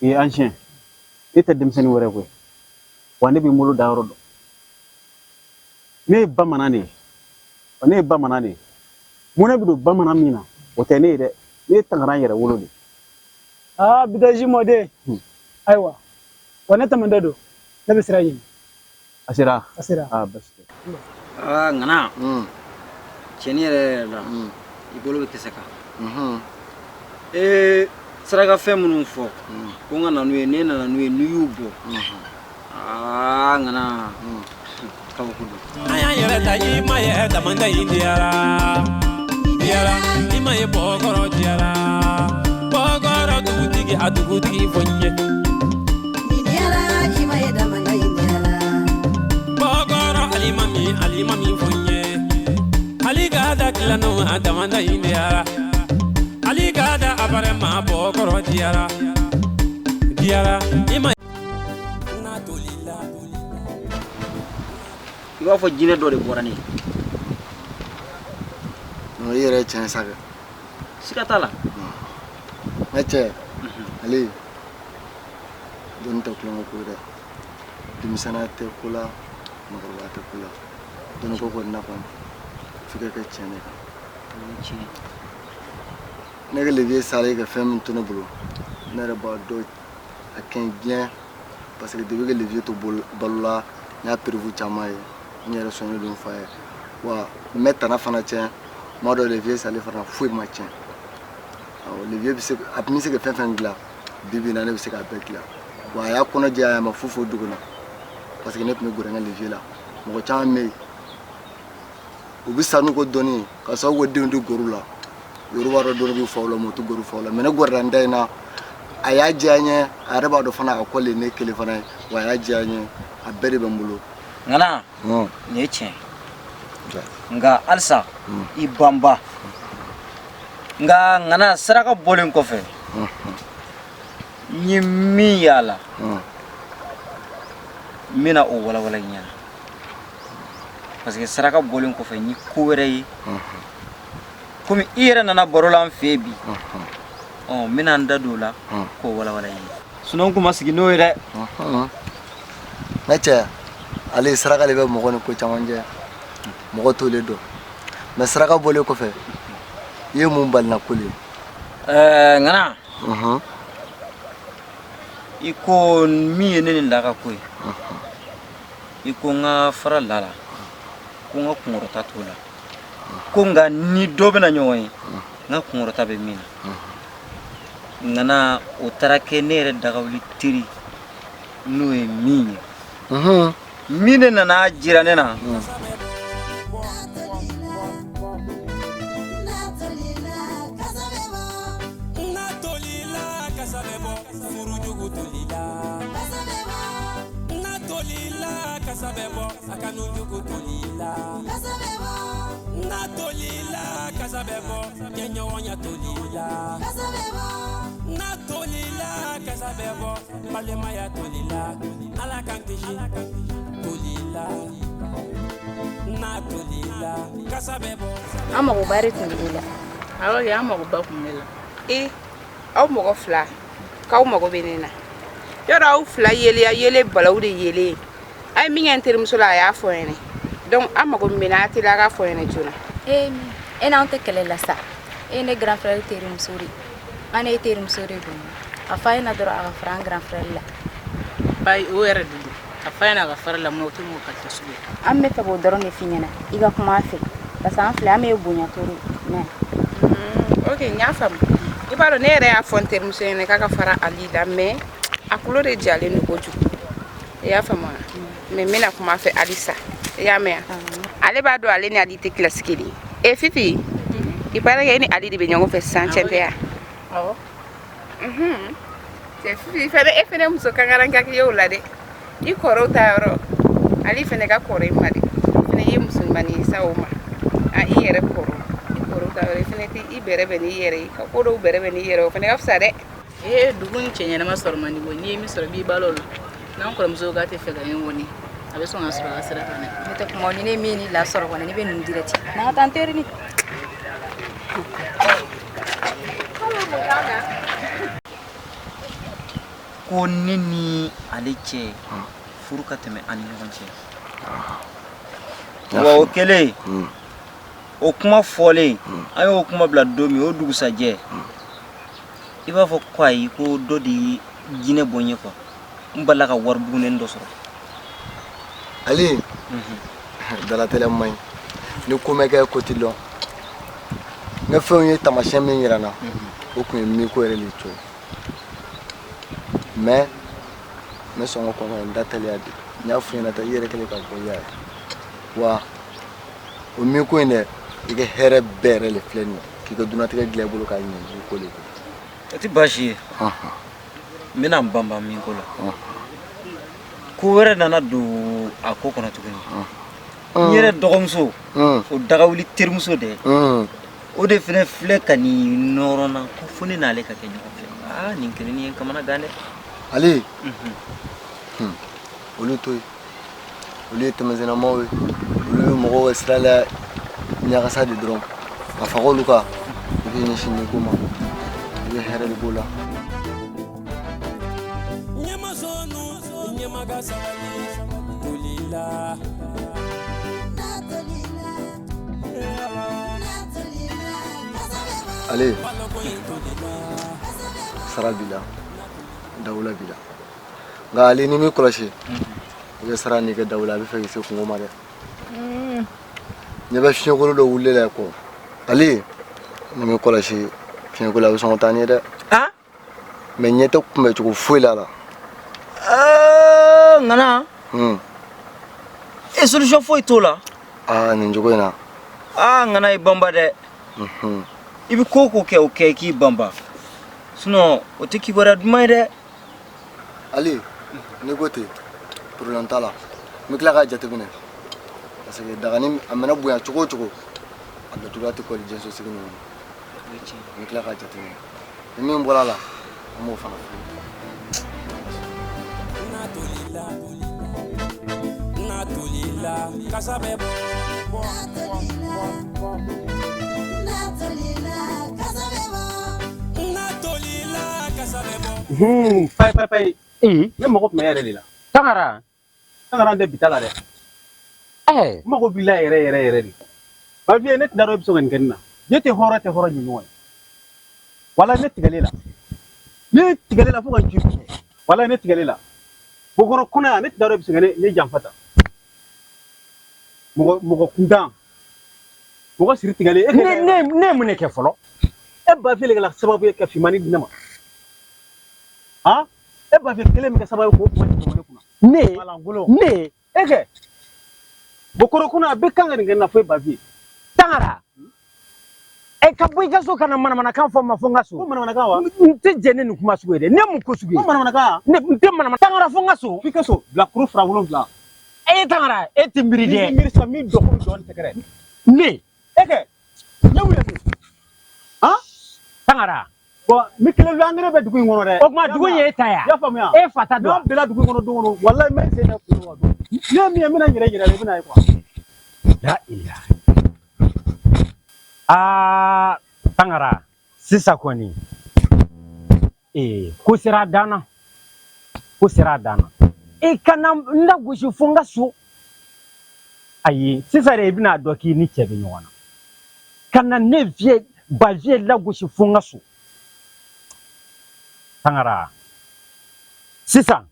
I ye ancien, ne tɛ denmisɛnnin wɛrɛ koyi, wa ne bɛ n bolo da yɔrɔ dɔn. Ne ye bamanan de ye, wa ne ye bamanan de ye. Mɔnɛ bɛ don bamanan min na, o tɛ ne ye dɛ. Ne ye tangara yɛrɛ wolo de. Aa, Bitaji mɔden. Ayiwa, wa ne tɛmɛntɔ don, ne bɛ sira ɲini. A sera. A sera. Aa, basi tɛ. Aa ŋana, cɛni yɛrɛ yɛrɛ la, i bolo bɛ kisɛ kan. Ee, saraka fɛn minnu fɔ ko n ka na n'u ye, ne nana n'u ye, n'i y'u bɔ, aa ŋana, kabako don. An y'an yɛrɛ ta, i ma ye damanda in diyara, diyara, i ma ye bɔkɔrɔ diyara, bɔkɔrɔ dugutigi, a dugutigi fɔ n ye. Diyara, i ma ye damanda in diyara. Bɔkɔrɔ alimami, alimami fɔ n ye, ali ka da tilanu, a damanda in diyara, ali ka da abarɛma, bɔkɔrɔ diyara, diyara, i ma n'a tolila. I b'a fɔ jinɛ dɔ de bɔra ne ye. Non, i yɛrɛ ye tiɲɛ sa kɛ. Siga t'a la. Ne cɛ, ale dɔnni tɛ tulonkɛ ko ye dɛ. Denmisɛnninya tɛ ko la, mɔgɔkɔrɔba tɛ ko la. Dɔnni ko kɔni na kɔni, f'i ka kɛ tiɲɛ de kan. Tiɲɛ. Ne ka le vieux salen ka fɛn min to ne bolo, ne yɛrɛ b'a dɔn a ka ɲi bien, parce que depuis que le vieux to balo la, n y'a preuve caman ye. N yɛrɛ sɔnnen don n fa ye, wa n bɛ tana fana tiɲɛ. N b'a dɔn le vieux salen fana, foyi ma tiɲɛ. Awɔ, le vieux bɛ se, a tun bɛ se ka fɛn fɛn dilan, bi bi in na ne bɛ se k'a bɛɛ dilan. Wa a y'a kɔnɔ jɛya, a ma foyi foyi dogo n na, parce que ne tun bɛ gɛrɛ n ka le vieux la. Mɔgɔ caman bɛ yen, u bɛ sa n'u ka dɔnni ye, ka sababu kɛ denw tɛ gɔr'u la. Yɔrɔ b'a dɔn dɔnni bɛ faw la, mɛ u tɛ gɔr'u faw la. Mɛ ne gɔrɛla n da in na, a y'a diya n ye. A yɛrɛ b'a dɔn fana, a kɔlen ne kelen fana ye, wa a y'a diya n ye, a bɛɛ de bɛ n bolo. Ŋana, nin ye tiɲɛ ye, nka halisa i banba. Nka ŋana, saraka bɔlen kɔfɛ, n ye min y'a la, n bɛna o walawala i ɲɛna, parce que saraka bɔlen kɔfɛ, n ye ko wɛrɛ ye. Komi i yɛrɛ nana baro la an fɛ yen bi, ɔ n bɛna n da don o la k'o walawala i ye. Sinon n kun ma sigi n'o ye dɛ. Ne cɛ, ale saraka de bɛ mɔgɔ ni ko caman cɛ, mɔgɔ t'ole dɔn. Mɛ saraka bɔlen kɔfɛ, i ye mun balina ko le ye? Ɛɛ ŋana, i ko min ye ne ni la ka ko ye, i ko n ka fara la la, ko n ka kunkɔrɔta t'o la, ko nka ni dɔ bɛna ɲɔgɔn ye, n ka kunkɔrɔta bɛ min na. Ŋana, o taara kɛ ne yɛrɛ dagawuli teri n'o ye min ye, min de nana jira ne na. N'a tolila, kasa bɛ bɔ, furujugu tolila. N'a tolila, kasa bɛ bɔ, a kanujugu tolila. N'a tolila, kasa bɛ bɔ, jɛɲɔgɔnya tolila. N'a tolila, kasa bɛ bɔ, balimaya tolila. Ala k'an kisi tolila. N'a tolila, kasa bɛ bɔ. An magoba de tun bɛ e la. Awɔ kɛ, an magoba tun bɛ ne la. E, aw mɔgɔ fila k'aw mago bɛ ne na yɔrɔ, aw fila yeleya yele balawu de yele. A ye min kɛ n terimuso la, a y'a fɔ n ɲɛnɛ. Donc aw mago min bɛ n na, a teliya a k'a fɔ n ɲɛnɛ joona. E min, e n'anw tɛ kɛlɛ la sa. E ye ne grand frère terimuso de ye, an ne terimuso de don. A fa ɲɛna dɔrɔn, a ka fara an grand frère la. Bayi, o yɛrɛ de don. A fa ɲɛna, a ka fara la, mun na o tɛ mɔgɔ kalite sugu ye. An bɛ fɛ k'o dɔrɔn de f'i ɲɛna, i ka kuma a fɛ, parce que an filɛ, an bɛ bonya toro mais. Ok, n y'a faamu. I b'a dɔn, ne yɛrɛ y'a fɔ n terimuso ɲɛna k'a ka fara Ali la, mais a kulo de jalen don kojugu, i y'a faamu wa? Mais n bɛna kuma a fɛ halisa, i y'a mɛn wa? Ale b'a dɔn, ale ni Ali tɛ kilasi kelen ye. E Fifi, i paraît que e ni Ali de bɛ ɲɔgɔn fɛ sisan, tiɲɛ tɛ wa? Awɔ. Cɛ Fifi fɛnɛ, e fɛnɛ muso kankaranka ye o la dɛ. I kɔrɔw ta yɔrɔ, Ali fɛnɛ ka kɔrɔ i ma dɛ. I fɛnɛ ye muso ɲumannin ye sa o ma. A i yɛrɛ kɔrɔ, i kɔrɔw ta yɔrɔ, i fɛnɛ tɛ i bɛrɛ bɛn n'i yɛrɛ ye, ka ko dɔw bɛrɛ bɛn n'i yɛrɛ ye, o fɛnɛ ka fisa dɛ. Ee, dugu ni cɛ ɲɛnama sɔrɔ man di koyi. N'i ye min sɔrɔ, i b'i balo o la. N'an kɔrɔmuso k'a tɛ fɛ ka ɲɔgɔn kɔni, a bɛ sɔn ka sɔrɔ a ka sira kan dɛ. Ne tɛ kuma ni ne min ni la sɔrɔ kɔni, ne bɛ ninnu direct n'an ka taa n teri ni. Ko ne ni ale cɛ furu ka tɛmɛ an ni ɲɔgɔn cɛ. Wa o kɛlen, o kuma fɔlen, an y'o kuma bila don min, o dugusajɛ, i b'a fɔ ko ayi, ko dɔ de ye jinɛ bɔ n ye quoi. N balila ka wari bugunen dɔ sɔrɔ. Ali, dalatɛlɛ man ɲi. Ni ko ma kɛ, ko ti dɔn. N ka fɛnw ye taamasiyɛn min yira n na, o tun ye miko yɛrɛ de co, mais n bɛ sɔn ka kɔn ka n da teliya de. N y'a f'i ɲɛna tan, i yɛrɛ kɛlen k'a fɔ i y'a ye wa. O miko in dɛ, i ka hɛrɛ bɛɛ yɛrɛ de filɛ nin ye, k'i ka dunnatigɛ dilan i bolo k'a ɲɛ, i ko de don. O tɛ baasi ye, n bɛna n banban min ko la. Ko wɛrɛ nana don a ko kɔnɔ tuguni. N yɛrɛ dɔgɔmuso, o dagawuli terimuso dɛ, o de fɛnɛ filɛ ka nin nɔrɔ n na ko fo ne n'ale ka kɛ ɲɔgɔn fɛ. Aa, nin kelen ye n kamana gan dɛ. Ale, olu to yen, olu ye tɛmɛsennamaw ye, olu ye mɔgɔw ka sira la ɲagasa de dɔrɔn. A faga olu kan, i bɛ ɲɛsin nin ko ma, i bɛ hɛrɛ de b'o la. Ɲɛmasɔnu ɲɛmaga sabali tolila. Ale, sara b'i la, dawula b'i la, nka ale, n'i m'i kɔlɔsi, i ka sara n'i ka dawula, a bɛ fɛ k'i se kungo ma dɛ. Ɲɛ bɛ fiɲɛkolo dɔ wulilen la kɔ. Ale, n'i m'i kɔlɔsi, fiɲɛkolo a bɛ sɔn ka taa ni ye dɛ. Mais ɲɛ tɛ kunbɛcogo foyi la la. Ŋana, e solution foyi t'o la? Aa, nin cogo in na. Aa, ŋana, i banba dɛ. I bɛ ko o ko kɛ, o kɛ k'i banba, sinon o tɛ kibaruya duman ye dɛ. Ali, n'i ko ten, problème t'a la. N bɛ tila k'a jateminɛ, parce que dagani a mana bonya cogo o cogo, a datuguya tɛ kɔli diɲɛso sigi ninnu. N bɛ tila k'a jateminɛ, ni min bɔra a la, an b'o fana fɔ. N'a tolila, n'a tolila, kasa bɛ bɔ. N'a tolila, kasa bɛ bɔ. Payi payi payi, ne mago tun bɛ e yɛrɛ de la. Tangara. Tangara, n tɛ bi ta la dɛ. N mago b'i la yɛrɛ yɛrɛ yɛrɛ de. Bafiye, ne tɛna dɔn i bɛ se ka nin kɛ ne na. Ne tɛ hɔrɔn tɛ hɔrɔn ɲɔgɔn ye. Wala ne tigɛlen la. Ne tigɛlen la fo ka n ji. Wala ne tigɛlen la. Bokɔrɔ kɔnɔ yan, ne tɛna dɔn i bɛ se ka ne janfa tan. Mɔgɔ mɔgɔ kuntan. Mɔgɔ siri tigɛlen. E Ne ye mun de kɛ fɔlɔ? E Bafiye de kɛra sababu ye ka finmani di ne ma. Han? E Bafiye kelen bɛ kɛ sababu ye k'o kuma jigin ne kunna. Ne? Malangolo. Ne? E kɛ. Bokɔrɔ kɔnɔ a bɛ kan ka nin kɛ n na fo e Bafiye. Tangara. E ka bɔ i ka so ka na manamanakan fɔ n ma fo n ka so. Ko manamanakan wa? N tɛ jɛn ni nin kuma sugu ye dɛ. Ne mun ko sugu ye? Ko manamanakan? Ne n tɛ manamana. Tangara, fo n ka so. F'i ka so bilakoro fila wolonwula. E Tangara, e tɛ miiri dɛ. N'i miiri sisan min dɔ ko dɔɔni tɛgɛrɛ. Ne. E kɛ. Ne mun de kɛ? Han? Tangara. Bon, n kelen bɛ angɛrɛ bɛ dugu in kɔnɔ dɛ. O tuma dugu in ye e ta ye wa? I y'a faamuya? E fa ta don wa? N'an bɛnna dugu in kɔnɔ don o don, walayi n bɛ n sen da kun kan don. Ne ye min ye, n bɛna n yɛrɛ yira i bɛna ye quoi. La ilaha. Aa, Tangara, sisan kɔni ee, ko sera a dan na, ko sera a dan na. E ka na n lagosi fo n ka so. Ayi, sisan de i bɛna dɔn k'i ni cɛ bɛ ɲɔgɔn na. Ka na ne vieux ba vieux lagosi fo n ka so. Tangara, sisan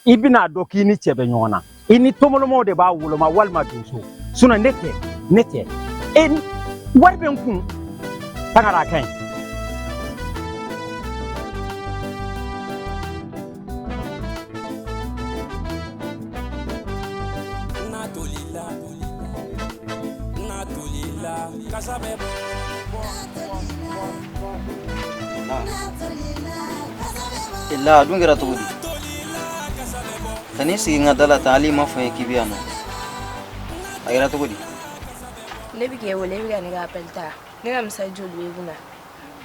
i bɛna dɔn k'i ni cɛ bɛ ɲɔgɔn na. I ni tɔmɔlɔmaw de b'a woloma walima donso, sinon ne tɛ, ne tɛ. E, wari bɛ n kun. Tangara, a ka ɲi. N'a tolila, n'a tolila, kasa bɛ bɔ. La a dun kɛra cogo di ka n'i sigi n ka da la tan, hali i ma fɔ n ye k'i bɛ yan nɔ? A kɛra cogo di? Ne bɛ k'e wele, e bɛ ka ne ka appel ta. Ne ka message joli b'e kunna?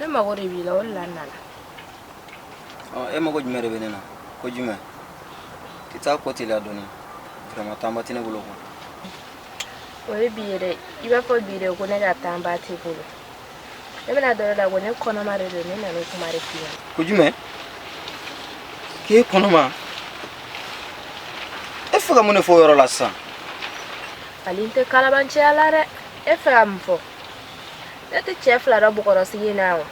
Ne mago de b'i la, o de la n nana. Ɔ, e mago jumɛn de bɛ ne na? Ko jumɛn? I t'a ko teliya dɔɔni, vraiment temps ba tɛ ne bolo quoi. O ye bi ye dɛ. I b'a fɔ bi de ko ne ka temps ba t'e bolo. Ne bɛna dɔ de la ko ne kɔnɔma de don. Ne nana o kuma de f'i ɲɛna. Ko jumɛn? K'e kɔnɔma? E fɛ ka mun de fɔ o yɔrɔ la sisan? Ali, n tɛ kalabanciya la dɛ. E fɛ ka mun fɔ? Ne tɛ cɛ fila dɔ bɔgɔrɔsigi in na yan o.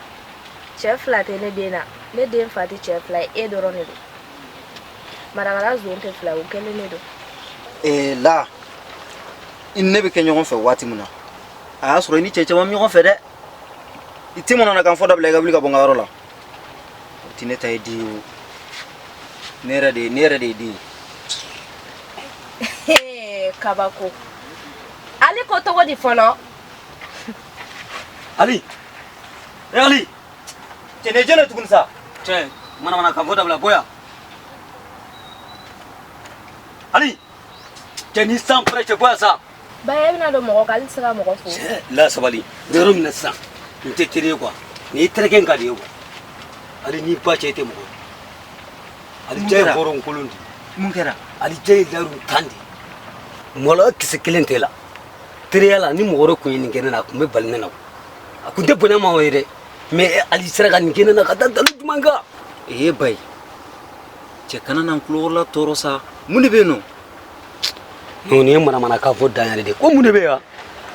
Cɛ fila tɛ ne den na. Ne den fa tɛ cɛ fila ye, e dɔrɔn de don. Marakala zon tɛ fila ye, o kelen de don. Ee la, i ni ne bɛ kɛ ɲɔgɔn fɛ waati min na, a y'a sɔrɔ i ni cɛ caman bɛ ɲɔgɔn fɛ dɛ. I tɛ manamanakan fɔ dabila, i ka wuli ka bɔ n ka yɔrɔ la. O tɛ ne ta ye den ye o. Ne yɛrɛ de ye, ne yɛrɛ de ye den ye. Kabako. Ali ko cogo di fɔlɔ? Ali, e Ali, cɛ nin ye jɔn ye tuguni sa? Cɛ, manamanakan fɔ dabila, bɔ yan. Ali, cɛ ni san pɛrɛ, cɛ bɔ yan sa. Ba, e bɛna don mɔgɔ kan, hali tɛ se ka mɔgɔ fo. Cɛ la sabali, n bɛ yɔrɔ min na sisan, n tɛ teri ye quoi. Nin ye terikɛ in ka di ye quoi. Ali n'i ba cɛ, e tɛ mɔgɔ ye. Ali cɛ ye hɔrɔn kolon de ye. Mun kɛra? Ali cɛ ye layiru tan de ye. Maloya kisɛ kelen tɛ la. Teriya la, ni mɔgɔ wɛrɛ kun ye nin kɛ ne na, a kun bɛ bali ne na. A kun tɛ bonya ma o ye dɛ. Mais Ali sera ka nin kɛ ne na ka da dalu jumɛn kan? Ee bayi, cɛ kana na n tulokɔrɔla tɔɔrɔ sa. Mun de bɛ yen nɔ? Non, nin ye manamanakan fɔ dan yɛrɛ de. Ko mun de bɛ yan?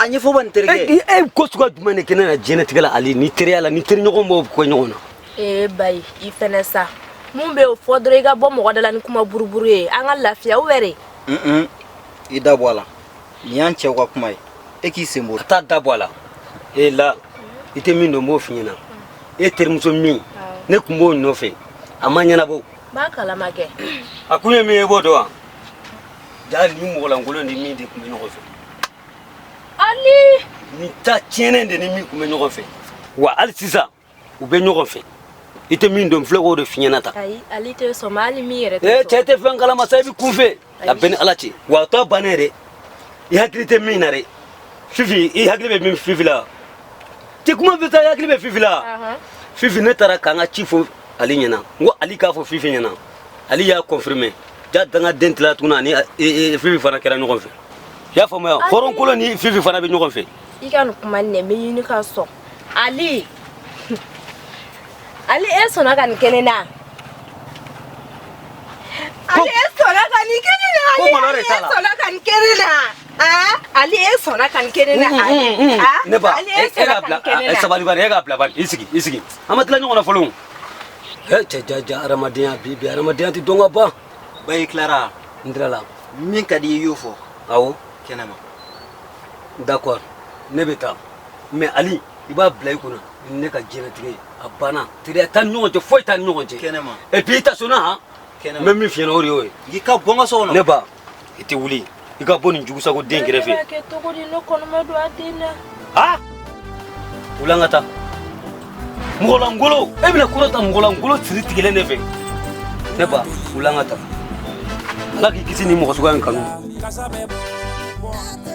A ɲɛfɔ ba, n terikɛ. E ko suguya jumɛn de kɛ ne na diɲɛlatigɛ la Ali ni teriya la, ni teriɲɔgɔn b'o kɛ ɲɔgɔn na? Ee bayi, i fɛnɛ sa. Mun bɛ o fɔ dɔrɔn, i ka bɔ mɔgɔ da la ni kuma buruburu ye. An ka lafiya o yɛrɛ. I da bɔ a la. Nin y'an cɛw ka kuma ye. E k'i sen bɔ. A t'a da bɔ a la. E la, i tɛ min dɔn, n b'o f'i ɲɛna. E terimuso min, ne tun b'o nɔfɛ, a ma ɲɛnabɔ. N b'a kalama kɛ. A kun ye min ye, i b'o dɔn wa? Ja ni mɔgɔlankolon ni min de tun bɛ ɲɔgɔn fɛ. Ali! Nin ta tiɲɛnen de ni min tun bɛ ɲɔgɔn fɛ. Wa hali sisan u bɛ ɲɔgɔn fɛ. I tɛ min dɔn, n filɛ k'o de f'i ɲɛna tan. Ayi, Ali tɛ sɔn ma, hali min yɛrɛ tɛ Ee sɔn. cɛ tɛ fɛn kalama sa, i bɛ kun fɛ. A bɛɛ ni Ala cɛ. Wa a tɔ bannen dɛ. I hakili tɛ min na dɛ. Fifi, i hakili bɛ min Fifi la. Cɛ kuma fɛ sa, i hakili bɛ Fifi la. Fifi, ne taara k'an ka ci fɔ Ali ɲɛna. N ko Ali k'a fɔ Fifi ɲɛna. Ali y'a confirmer. Ja dangaden tilala tuguni ani Fifi fana kɛra ɲɔgɔn fɛ. I y'a faamuya? Hɔrɔnkolon ni Fifi fana bɛ ɲɔgɔn fɛ. I ka nin kuma nin dɛ, n bɛ ɲini ka sɔn. Ali! Ali, e sɔnna ka nin kɛ ne na? Ali, e sɔnna ka nin kɛ ne na? Ali, Ali, e sɔnna ka nin kɛ ne na? Ah, Ali, e sɔnna ka nin kɛ ne na? Ali, ah, Ne ba, Ali, e e k'a sɔnna ka bila nin kɛ ne na? Sabali bani, e k'a bila bani, i sigi, i sigi. An ma tila ɲɔgɔn na fɔlɔ. E cɛ ja ja, hadamadenya bi bi, hadamadenya tɛ dɔn ka ban. Bayi tilara. N tilala. Min ka di i ye, i y'o fɔ. Awɔ. Kɛnɛma. D'accord, ne bɛ taa. Mais Ali, i b'a bila i kunna ne ka diɲɛlatigɛ a banna, teriya t'an ni ɲɔgɔn cɛ, foyi t'an ni ɲɔgɔn cɛ. Kɛnɛma. Et puis i ta sɔnna han. Kɛnɛma. N bɛ min f'i ɲɛna, o de y'o ye. I ka bɔ n ka so kɔnɔ. Ne ba, i tɛ wuli, i ka bɔ nin jugusago den kɛrɛfɛ. Ne b'a kɛ cogo di, ne kɔnɔma don a den na? Ha, wuli an ka taa. Mɔgɔlankolon, e bɛna kɔrɔ ta mɔgɔlankolon siri tigɛlen de fɛ. Ne ba, wuli an ka taa. Ala k'i kisi nin mɔgɔ suguya in kanu ma. Kasa bɛ bɔ.